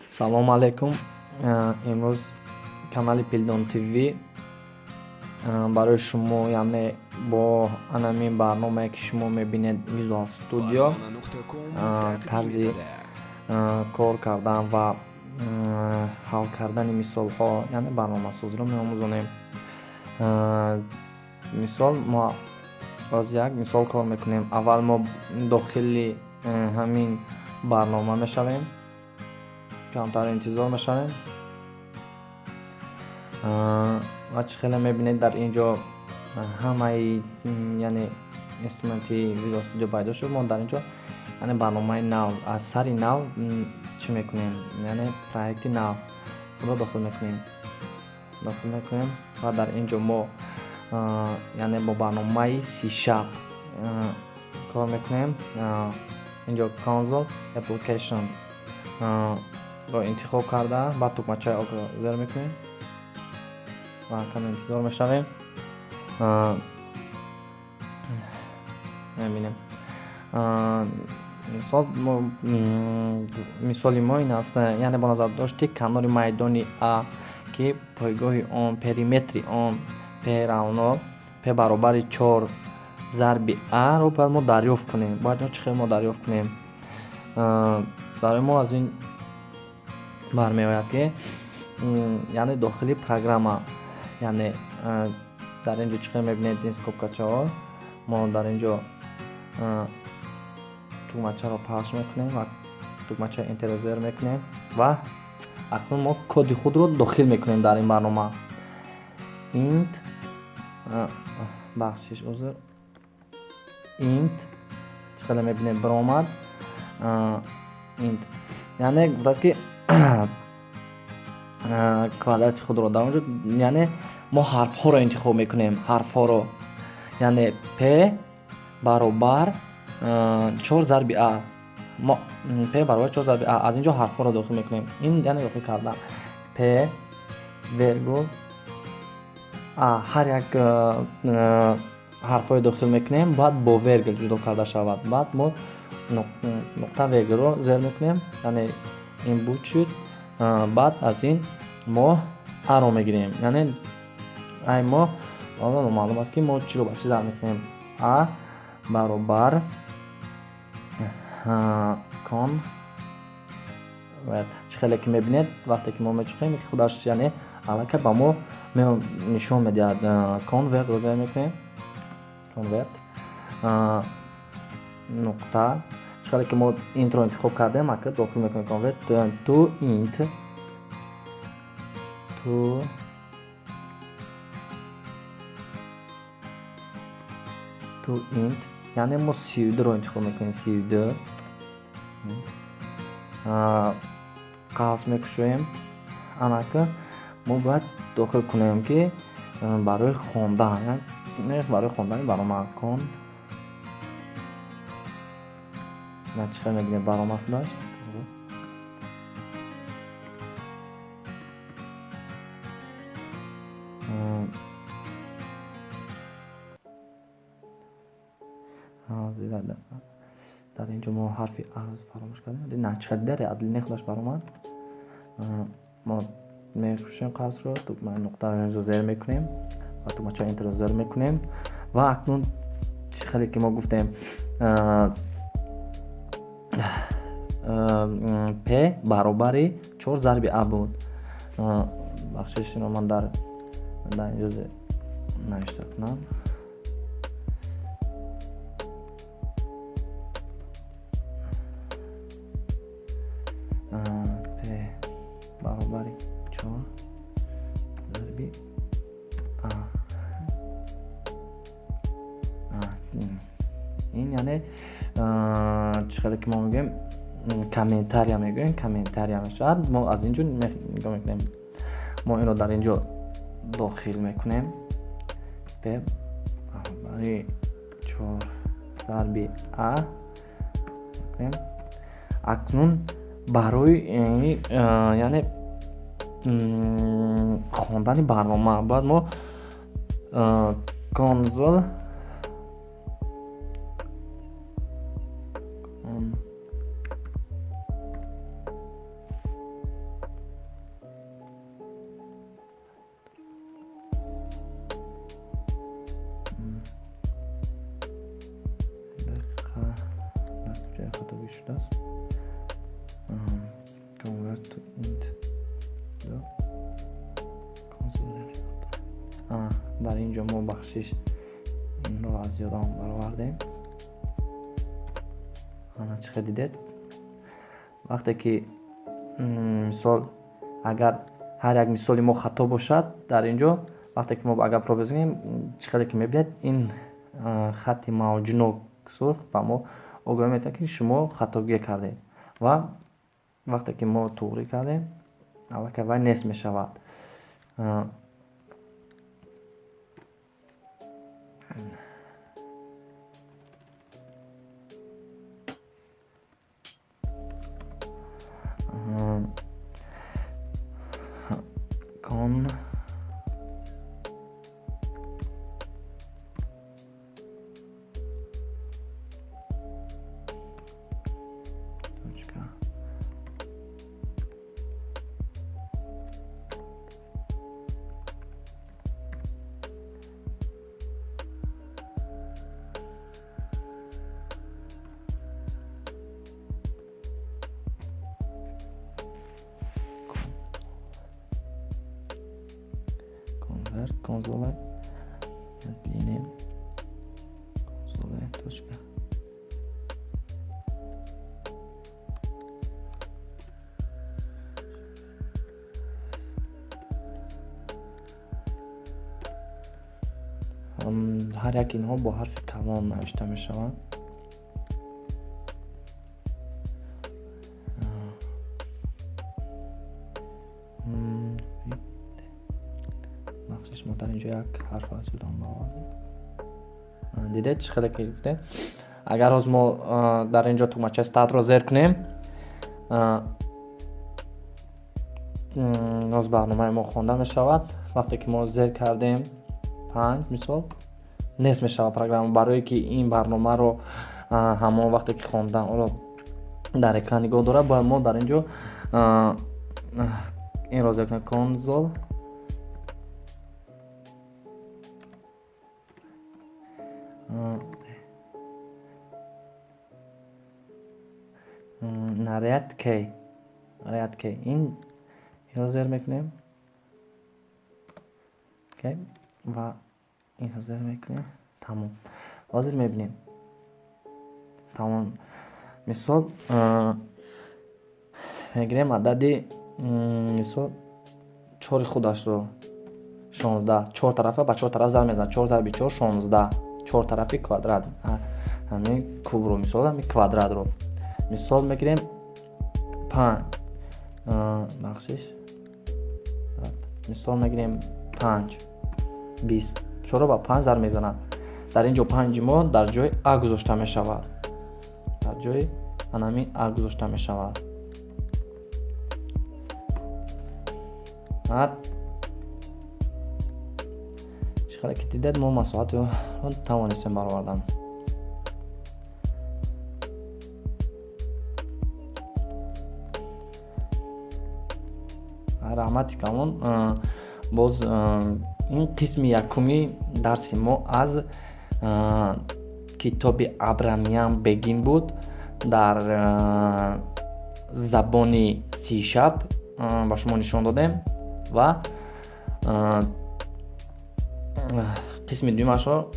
Салом алейкум. Имрӯз канали Пилдон ТВ барои шумо, яъне бо анамин барномае, ки шумо мебинед, Visual Studio, тарзи кор кардан ва ҳал кардани мисолҳо, яъне барномасозиро меомӯзонем. Мисол, мо боз як мисол кор мекунем. Аввал мо дохили ҳамин барнома мешавем, камтар интизор мешавем ва чӣ хеле мебинед, дар ин ҷо ҳамаи, яъне инструменти Visual Studio пайдо шуд. Мо дар ин ҷо, яъне барномаи нав, аз сари нав чӣ мекунем, яъне проекти нав ро дохил мекунем ва дар ин ҷо мо, яъне бо барномаи C# кор мекунем. Инҷо Console Application ро интихоб карда, баъд тугмачаи ОК зер мекунем ва каме интизор мешавем. Мебинем, мисоли мо ин аст, яъне бо назардошти канори майдони А, ки пойгоҳи он, периметри он П равно П баробари 4 зарби А ро бояд мо дарёфт кунем. Бояд чӣ хел мо дарёфт кунем? Барои мо аз ин бармеояд, ки яъне дохили программа, яъне дар ин ҷо чӣ хел мебинед, ин скобкачаҳо, мо дар ин ҷо тугмачаро пахш мекунем ва тугмачаи Enter зер мекунем ва акнун мо коди худро дохил мекунем дар ин барнома. Int, бахшиш, узр, int, чӣ хеле мебинед, баромад int, яъне гуфтааст, ки квадрати худро дар онҷо, яъне мо ҳарфҳоро интихоб мекунем, ҳарфҳоро, яъне п баробар 4 зарби а, мо п баробар 4 зарби а, аз ин ҷо ҳарфҳоро дохил мекунем. Ин яъне дохил кардан п вергул а, ҳар як ҳарфҳое дохил мекунем, бояд бо вергул ҷудо карда шавад. Баъд мо нуқта вергулро зер мекунем, яъне ин буд шуд. Баъд аз ин мо аро мегирем, яъне ай мо маълум аст, ки мо чиро ба чӣ зарб мекунем. А баробар кон, чӣ хеле ки мебинед, вақте ки мо мечухем, худаш, яъне аллакай ба мо нишон медиҳад. Convert ро зер мекунем, convert нуқта, чӣ хеле ки мо int ро интихоб кардем, ака дохил мекунем convert to int, to int, яъне мо 32-ро интихоб мекунем, 32, қавс мекушоем. Анака мо бояд дохил кунем, ки барои хондан, барои хондани барнома кон чӣ хел мебинем, баромад худаш. Дар ин ҷо мо ҳарфи а фаромӯш кардем. На, чӣ хел даре адлине худаш баромад. Мо мекушем қавсро, нуқтаро зер мекунем ва тугмачаи Enter ро зер мекунем. Ва акнун чӣ хеле ки мо гуфтем, п баробари 4 зарби а буд. Бахшиш, инро ман дар инҷо навишта кунам. П баробари 4 зарби а. Ин яъне чӣ хеле ки мо мегӯем, комментария мегӯем, комментария мешавад. Мо аз ин ҷо нигоҳ мекунем, мо инро дар ин ҷо дохил мекунем: п баробари 4 зарби а мекунем. Акнун барои, яъне хондани барнома бояд мо console Хатогӣ шудааст. Convert to int. Дар ин ҷо мо, бахшиш, инро аз ёдам баровардем. Ана, чӣ хел дидед, вақте ки, мисол, агар ҳар як мисоли мо хато бошад, дар ин ҷо вақте ки мо агар пробел кунем, чӣ хеле ки мебинед, ин хатти мавҷнок сурх ба мо огоҳӣ медиҳад, ки шумо хатогӣ кардед, ва вақте ки мо туғрӣ кардем, аллакай вай нест мешавад. Con точка convert console line console точка. Ҳар як инҳо бо ҳарфи калон навишта мешаванд. Бахшиш, мо дар инҷо як ҳарф аз ёдам баровардем. Дидед, чӣ хеле ки гуфтем, агар ҳоз мо дар инҷо тугмачаи стартро зер кунем, ҳоз барномаи мо хонда мешавад. Вақте ки мо зер кардем 5, мисол, нест мешавад программа. Барое ки ин барномаро ҳамон вақте ки хондан онро дар экран нигоҳ дорад, бояд мо дар инҷо инро зер кунем: console read key, read key. Инро зер мекунем ва инро зер мекунем. Тамом, ҳозир мебинем. Тамом, мисол, мегирем адади, мисол, чори худашро, 16. Чор тарафа ба чор тараф зарб мезанад. Чор зарби чор 16. Чор тарафи квадрат, ҳамин кубро, мисол, ҳамин квадратро, мисол, мегирем панҷ. Бахшиш, мисол, мегирем 5, 20. Чорро ба панҷ зарб мезанад. Дар ин ҷо панҷи мо дар ҷои а гузошта мешавад, дар ҷои анами а гузошта мешавад. Баъд, чӣ хеле ки дидед, мо масоҳатро тавонистем баровардан. Раҳмати калон. Боз ин қисми якуми дарси мо аз китоби Абрамян Бегин буд дар забони C#. Ба шумо нишон додем ва қисми дуюмашро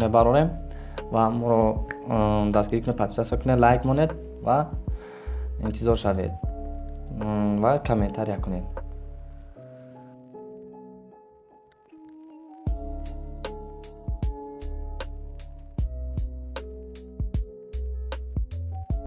мебарорем. Ва моро дастгирӣ кунед, подписаться кунед, лайк монед ва интизор шавед ва комментария кунед.